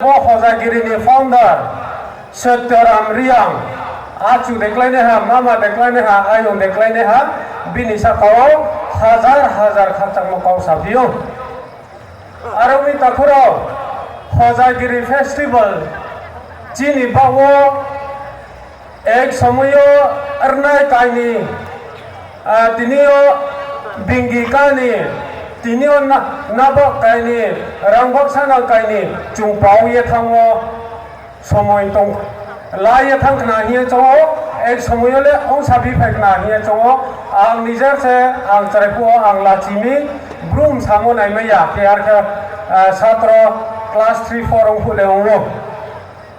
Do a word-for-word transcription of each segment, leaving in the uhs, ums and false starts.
Bo Hojagiri ni founder Satyaram Riang, achu deklaini ha, mama deklaini ha, ayung deklaini ha, bini saka o hajar hajar khakchangma kok saphiyo. Aroni takhurok Hojagiri festival chini bawo ek somoyo arnai kaini, ah, tinio bingi kani, tinio na-, nabok kaini, rangbok sana kaini, chung pao ye thango, somoi tong, la ye thang khna hiye chongo, ek somoyo le ong sabi phai khna hiye chongo, ang nijer se, ang chwrai phuo, ang lachimi, brum samo naimaya, khe ar khe, ah, satro class three four ong phule ongo.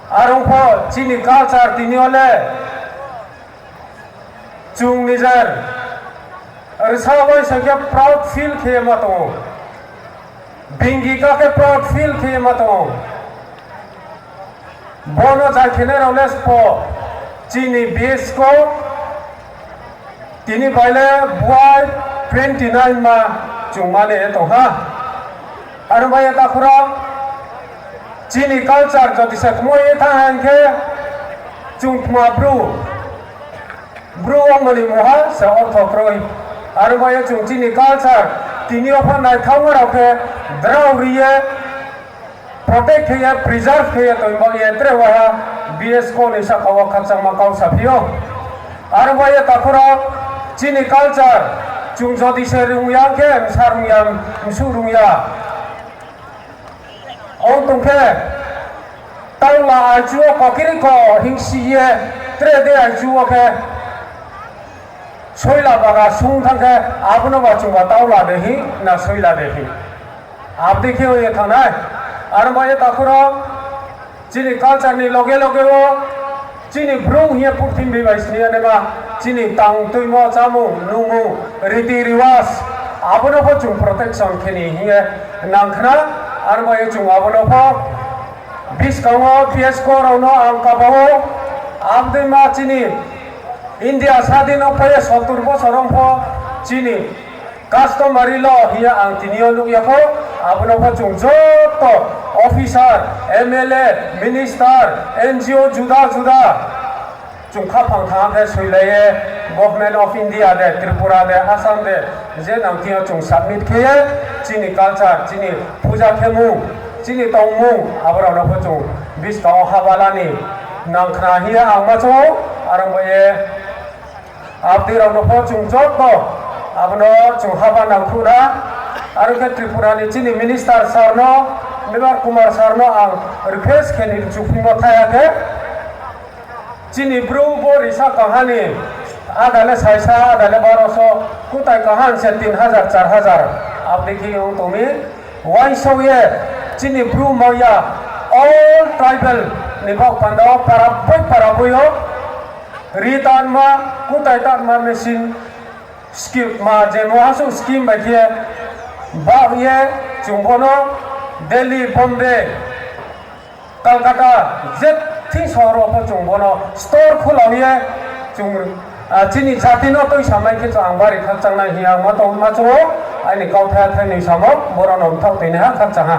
Arong pho chini culture tini ole chung nijer rwsa bai sakya proud feel khe ma tongo. Bingi ka khe proud feel khe ma tongo. Bono jai khene rok le spo chini bisko tini baile buai twenty nine ma chungmani tongha. Aro bai takhurok chini culture jodi se khumui tha hwn khe chung thma bru, bru wngmani muha se ortho kroi. Aro bai chung chini culture tini opha naithok rok khe drao riye protect khe ya, preserve khe ya, tongba ya, tre waha B S ko ni saka o khakchangma kau saphiyo. Aro bai takhurok chini culture chung jodi se rung ya khe, msa rung ya, msu rung ya. Ong tong khe, taula aichu o kokiri ko hingsi ye, tre de aichu o khe, soila baga sung thang khe, abono ba chungba taula de hi, na soila de hi. Abdi khe oye thangnai. Aro bai takhurok, chini culture ni loge loge o, chini bru hiya purthimbi bai sini anema, chini tang tuimo chamung, nungmung, riti riwas, abono pho chung protection kheni hiye nangkhna, aro bai chung abono pho biskango P S ko rokno ang kabao, abdi ma chini India sadin o phaye sottur bosor wng pho chini customary law hiya ang tini o nukya kho, abono pho chung joto officer, M L A, minister, N G O juda juda chung khaphang thang khe soilaiye Government of India de, Tripura de, Assam de, je nang tini o chung submit khe ye chini culture, chini puja khemung, chini tongmung, aborokno pho chung biskango habalani nangkhna hiya ang ma chong, aro boye Abdi rokno pho chung joto abono chung haba nangkhuna. Aro khe Tripura ni chini minister sir no, Mevar Kumar sir no ang request khe ni chukphima thaya khe. Chini bru bo risa kahani ada le saisa, ada le baroso, kutai kahan se tin hajar, char hajar. Abdi khe wng tongmi. Waisok ye chini bru maya all tribal ni bok panda o para boi para boi o ri tanma, kutai tanma machine scheme ma je mo hasuk scheme bai khe bak ye chung bono Delhi, Bombay, Kolkata, je thing sohor o pho chung bono store khulao ye chung, ah, chini jati no twi samai khe chung ang bari khakchang nai hiya ma tong ma chung o aini kau thaya thai ni samo bono no thok twi ha khakchang ha.